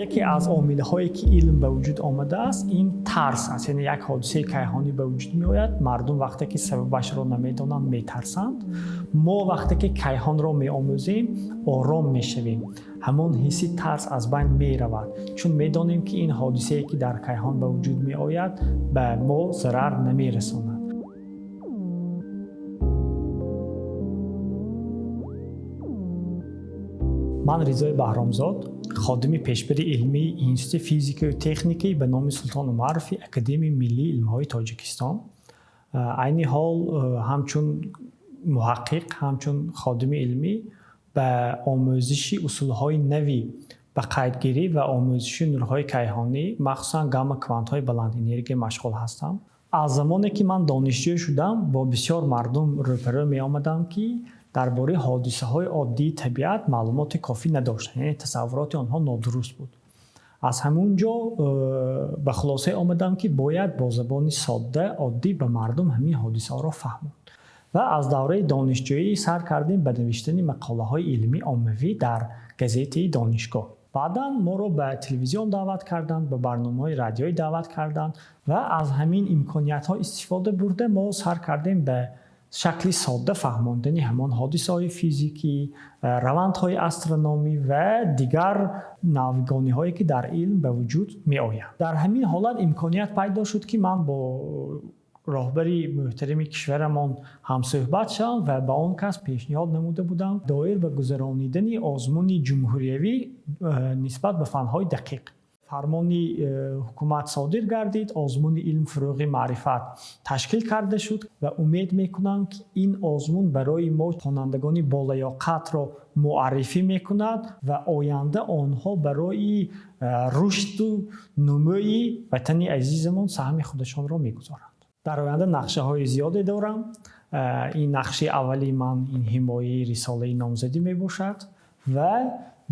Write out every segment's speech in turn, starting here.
Яке аз омилҳое, ки илм ба вуҷуд омадааст, ин тарс аст. Яъне як ҳодисаи кайҳонӣ ба вуҷуд меояд, мардум вақте ки сабабашро намедонанд, метарсанд. Мо вақте ки кайҳонро меомӯзем, ором мешавем. Ҳамон ҳисси тарс аз байн меравад, чун медонем, ки ин ҳодисае, ки дар кайҳон ба вуҷуд меояд, ба мо зарар намерасонад. Ман Ризои Баҳромзод, ходими пешбари илмии Институти физикаю техникӣ ба номи Султон Умарови Академияи миллии илмҳои Тоҷикистон. Айни ҳол ҳамчун муҳаққиқ, ҳамчун ходими илмӣ ба омӯзиши усулҳои нави ба қайдгирӣ ва омӯзиши нурҳои кайҳонӣ, махсусан гамма квантҳои баландэнергия машғул ҳастам. Аз замоне ки ман донишҷӯ шудам, бо бисёр мардум рӯбарӯ меомадам, ки дар бораи ҳодисаҳои оддии табиат маълумоти кофӣ надоштанд, яъне тасаввуроти онҳо нодуруст буд. Аз ҳамун ҷо ба хулосае омадам, ки бояд бо забони содда, оддӣ ба мардум ҳамин ҳодисаҳоро фаҳмонд. Ва аз давраи донишҷӯӣ сар кардем ба навиштани мақолаҳои илмӣ оммавӣ дар газетаи донишгоҳ. Баъдан моро ба телевизион даъват карданд, ба барномаҳои радиоӣ даъват карданд ва аз ҳамин имкониятҳо истифода бурда мо сар кардем ба шакли содда фаҳмондани ҳамон ҳодисаҳои физикӣ, равандҳои астрономӣ ва дигар навгониҳое, ки дар илм ба вуҷуд меоянд. Дар ҳамин ҳолат имконият пайдо шуд, ки ман бо роҳбари муҳтарами кишварамон ҳамсӯҳбат шавам ва ба он кас пешниҳод намуда будам доир ба гузаронидани озмуни ҷумҳуриявӣ нисбат ба фанҳои дақиқ. Фармони ҳукумат содир гардид, озмуни илм фурӯғи маърифат ташкил карда шуд ва умед мекунам, ки ин озмун барои мо хонандагони болаёқатро муаррифӣ мекунад ва оянда онҳо барои рушду нумӯи ватани азизамон саҳми худашонро мегузоранд. Дар оянда нақшаҳои зиёде дорам. Ин нақшаи аввали ман ин ҳимояи рисолаи номзадӣ мебошад ва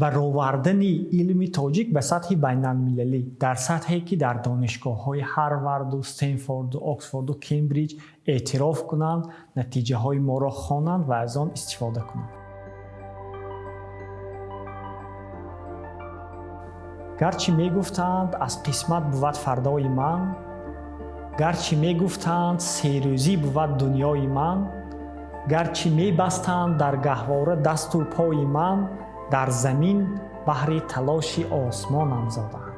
баровардани илми тоҷик ба сатҳи байналмилалӣ, дар сатҳе ки дар донишгоҳҳои Ҳарварду, Стенфорду, Оксфорду, Кембриҷ эътироф кунанд, натиҷаҳои моро хонанд ва аз он истифода кунанд. Гарчи мегуфтанд, аз қисмат бувад фардои ман, гарчи мегуфтанд, серӯзӣ бувад дунёи ман, гарчи мебастанд дар гаҳвора дасту пои ман, дар замин баҳри талоши осмонам зоданд.